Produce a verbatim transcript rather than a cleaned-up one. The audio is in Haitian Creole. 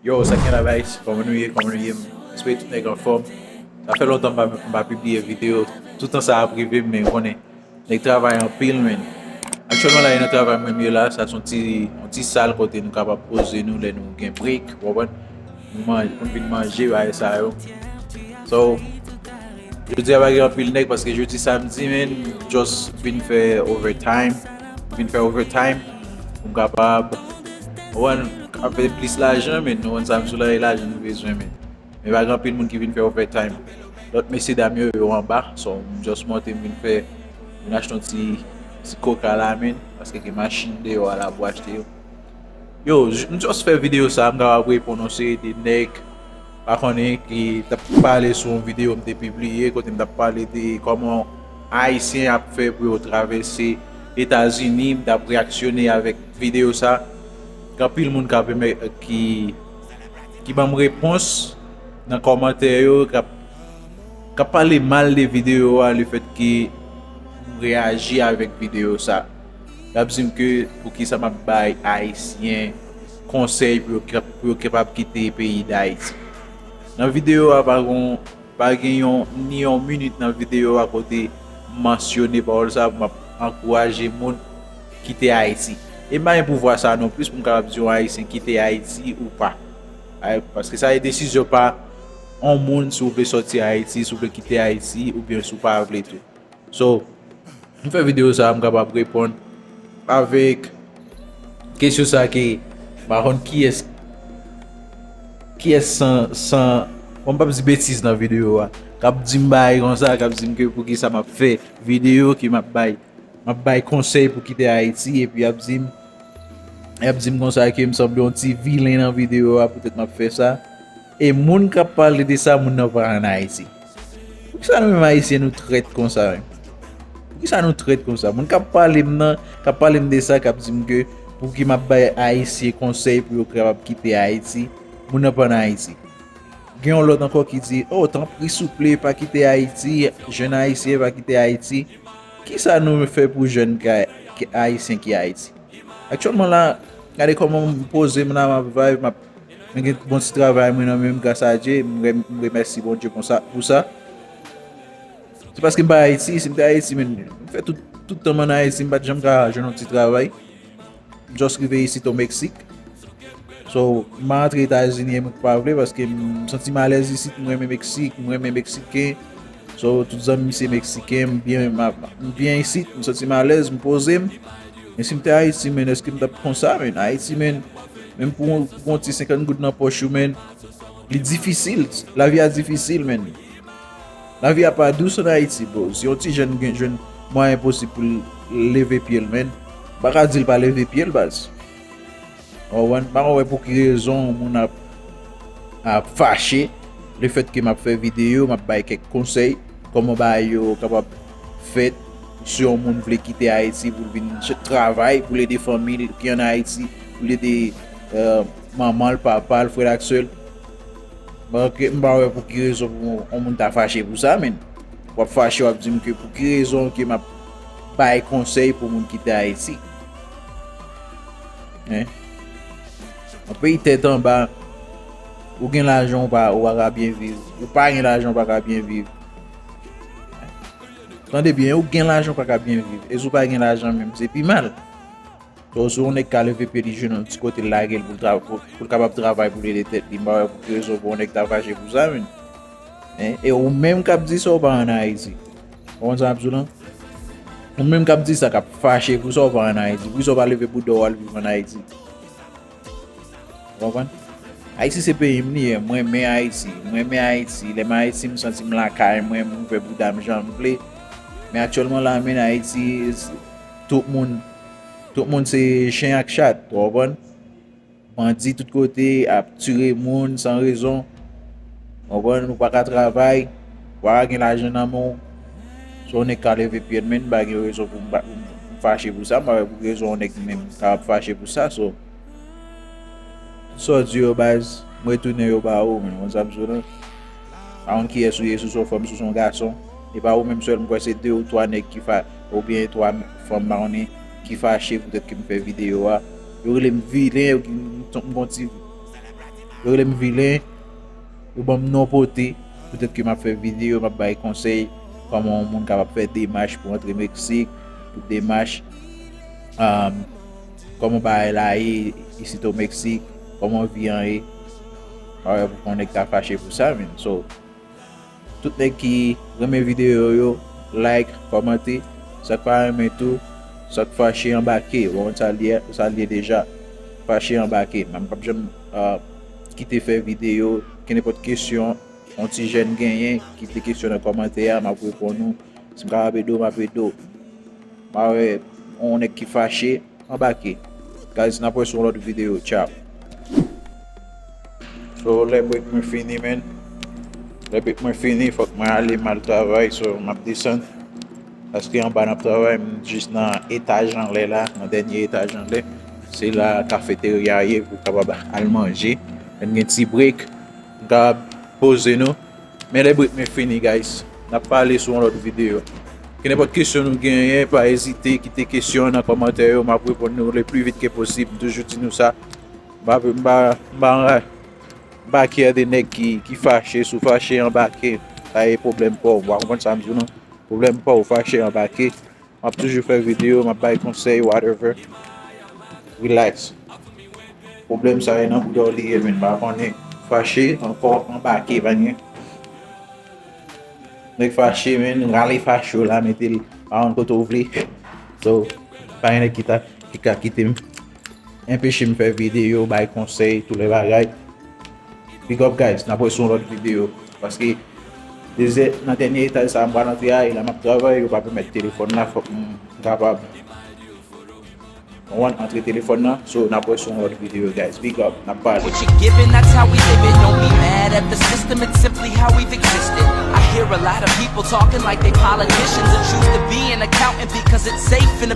Yo, sa k gen la, guys? Kòman nou ye? Kòman nou ye? M espere tout nèg anfòm. Sa fè lontan m pa, m pa pibliye videyo. Tout tan sa ap rive m, men konnen nèg travay anpil, men. Aktyèlman la, e nan travay mwen m ye la, sa se yon ti, yon ti sal kote nou kapab poze nou lè nou gen break, w konprann? Nou manje, pou n vin manje, bagay sa yo. So, jodi a pa gen anpil nèg paske jodi samdi, men, just vin fè overtime. Vin fè overtime pou m kapab, w konprann, ap fè plis lajan, men, nou konn sa m sou la, e lajan nou bezwen, men. Men pa gen anpil moun ki vin fè overtime. Lòt mesye dam yo, yo anba, so, m just monte, m vin fè, vin achte yon ti, ti koka la, men, paske gen machin deyò a la pou achte yo. Yo, j- m just fè videyo sa, m kapab reponn yon seri de nèg, pa konnen, ki t ap pale sou yon videyo m te pibliye, kote m t ap pale de kòman Ayisyen ap fè pou yo travèse Etazini, m t ap reyaksyone avèk videyo sa. Gen anpil moun k ap eme- ki, ki ban m repons nan kòmantè yo, k ap, k ap pale mal de videyo a, lefètke m reyaji avèk videyo sa. Y ap di m ke poukisa m ap bay Ayisyen konsèy pou yo, pou yo kapab kite peyi Dayiti. Nan videyo a, pa gon, pa gen yon, ni yon minit nan videyo a kote m mansyone pawòl sa pou m ap ankouraje moun kite Ayiti. E m pa gen pouvwa sa non plis pou m kapab di yon Ayisyen kite Ayiti ou pa. Ay, paske sa e desizyon pa yon moun si w vle sòti Ayiti, si w vle kite Ayiti, oubyen si w pa vle tou. So, m fè videyo sa a, m kapab reponn avèk kesyon sa ke m pa konn kiyès, kiyès san, san, bon, m p ap di betiz nan videyo a, k ap di m bagay konsa, k ap di m ke poukisa m ap fè videyo, ke m ap bay, m ap bay konsèy pou kite Ayiti, epi y ap di m, y ap di m konsa ke m sanble yon ti vilen nan videyo a, poutèt m ap fè sa. E moun k ap pale de sa, moun nan pa ann Ayiti. Poukisa nou menm Ayisyen nou trèt konsa, menm? Poukisa nou trèt konsa? Moun k ap pale m nan, k ap pale m de sa, k ap di m ke pouki m ap bay Ayisyen konsèy pou yo kapab kite Ayiti, moun nan pa ann Ayiti. Gen yon lòt ankò ki di, "Oh, tanpri, souple, pa kite Ayiti, jèn Ayisyen, pa kite Ayiti." Kisa nou fè pou jèn ka, ki, Ayisyen ki Ayiti? Aktyèlman la, gade kòman m poze m la, m ap vibe, m ap, mwen gen bon ti travay mwen nan men m, gras a Dye, m re-, m remèsye Bondye konsa, pou sa. Se paske m pa Ayiti, si m te Ayiti, men, m fè tout, tout tan m ann Ayiti, m pa t janm ka jwenn yon ti travay. M just rive isit o Meksik. So, m pa rantre Etazini e mwen ki pa vle, paske m santi m alèz isit, m renmen Meksik, m renmen Meksiken. So, tout zanmi m se Meksiken, m byen, m, m byen isit, m santi m alèz, m poze m. Men si m te Ayiti, men, èske m t ap konsa, men? Ayiti, men, menm pou, pou yon ti senkant goud nan pòch ou, men, li difisil. Lavi a difisil, men. Lavi a pa dous ann Ayiti, bro. Si yon ti jèn gen, jwenn mwayen posib pou l leve pye l, men, m pa ka di l pa leve pye l, baz. Ou konprann? M pa konn wè pou ki rezon yon moun ap, ap fache lefètke m ap fè videyo, m ap bay kèk konsèy, kòman bagay yo kapab fèt, si yon moun vle kite Ayiti pou l vin ch- travay, pou l ede fanmi l ki ann Ayiti, pou l ede, euh, manman l, papa l, frè l ak sè l. M pa, m pa wè pou ki rezon pou yon moun ta fache pou sa, men. W ap fache, w ap di m ke pou ki rezon ke m ap bay konsèy pou moun kite Ayiti. Hein? Yon peyi tèt anba, ou gen lajan, ou pa, ou pa ka byen viv. Ou pa gen lajan, ou pa ka byen viv. Tande byen, ou gen lajan, ou pa ka byen viv. E si w pa gen lajan menm, se pi mal. So, si yon nèg ka leve pye li jwenn yon ti kote l lage l pou l tra- pou, pou l kapab travay pou l ede tèt li, m pa wè pou ki rezon pou yon nèg ta fache pou sa, men. Hein? E ou menm k ap di sa, ou pa ann Ayiti. Ou konprann sa m ap di w lan? Ou menm k ap di sa, k ap fache pou sa, ou pa ann Ayiti. Poukisa ou pa leve bouda w al viv ann Ayiti? Ou konprann? Ayiti se peyi m li ye. Mwen renmen Ayiti. Mwen renmen Ayiti. Lè m Ayiti, m santi m lakay mwen, m ouvè bouda m jan m vle. Men aktyèlman la, men Ayiti, tout moun, tout moun se chen ak chat, ou konprann? Bandi tout kote ap tire moun san rezon. Ou konprann? Ou pa ka travay, ou pa ka gen lajan nan men w. Si yon nèg ka leve pye l, men m pa gen rezon pou m pa- pou m fache pou sa, m pa wè pou ki rezon yon nèg menm kapab fache pou sa, so. Sa w di yo, baz, m retounen yo ba ou, men, ou konn sa m di w lan. Pa konn kiyès ou ye, si w se yon fanm, si w se yon gason. E pa ou menm sèl, m kwè se de ou twa nèg ki fa- oubyen twa fanm, m pa konnen, ki fache poutèt ke m fè videyo a. Yo rele m vilen, yo, m, m, m gon ti, Yo rele m vilen, yo ban m non pote. Petèt ke m ap fè videyo, m ap bay konsèy kòman yon moun kapab fè demach pou antre Meksik, tout demach, um, kòman bagay la ye isit o Meksik, kòman vi an ye. Alright, pou konnen k ta fache pou sa, men. So, tout nèg ki renmen videyo yo, like, kòmante. Sa k pa renmen tou, sa k fache anbake. Ou konn sa l ye, sa l ye deja. Fache anbake. Mwen m pap janm, ah, kite fè videyo. Kenenpòt kesyon yon ti jèn genyen, kite kesyon nan kòmantè a, m ap reponn ou. Si m kapab ede w, m ap ede w. M a wè yon nèg ki fache, anbake. Guys, n ap wè sou yon lòt videyo. Ciao. So, lè break mwen fini, man. Lè break mwen fini, fòk mwen ale, m al travay. So, m ap desann. Paske anba n ap travay, m jis nan etaj anlè la, nan dènye etaj anlè. Se la kafeterya ye pou w kapab al manje. Lè n gen ti break, n kapab poze nou. Men lè break mwen fini, guys. N ap pale sou yon lòt videyo. Kenenpòt kesyon nou genyen, pa ezite kite kesyon nan kòmantè yo. M ap reponn nou le pli vit ke posib. M toujou di nou sa. M pa, m pa, m pa, m pa care de nèg ki, ki fache. Si w fache, anbake. Sa e pwoblèm pa w. Ou pa konprann sa m di w, non? Pwoblèm pa w, fache, anbake. M ap toujou fè videyo, m ap bay konsèy, whatever. Relax. Pwoblèm sa e nan bouda w li ye, men m pa konnen. Fache, ankò, anbake, pa gen. Nèg fache, men, rale fache w la, mete l pa konn kote w vle. So, pa gen nèg ki ta, ki ka kite m, enpeche m fè videyo, bay konsèy, tout lè bagay. Big up, guys, n ap wè sou yon lòt videyo. Paske dezè, nan dènye etaj sa a, m pral antre a, e la m ap travay, yo pa pèmèt telefòn la, fòk m kapab mwen antre telefòn nan. So, n ap wè sou yon lòt videyo, guys. Big up, n ap pale. What you giving, that's how we live it. Don't be mad at the system, it's simply how we've existed. I hear a lot of people talking like they politicians and choose to be an accountant because it's safe in the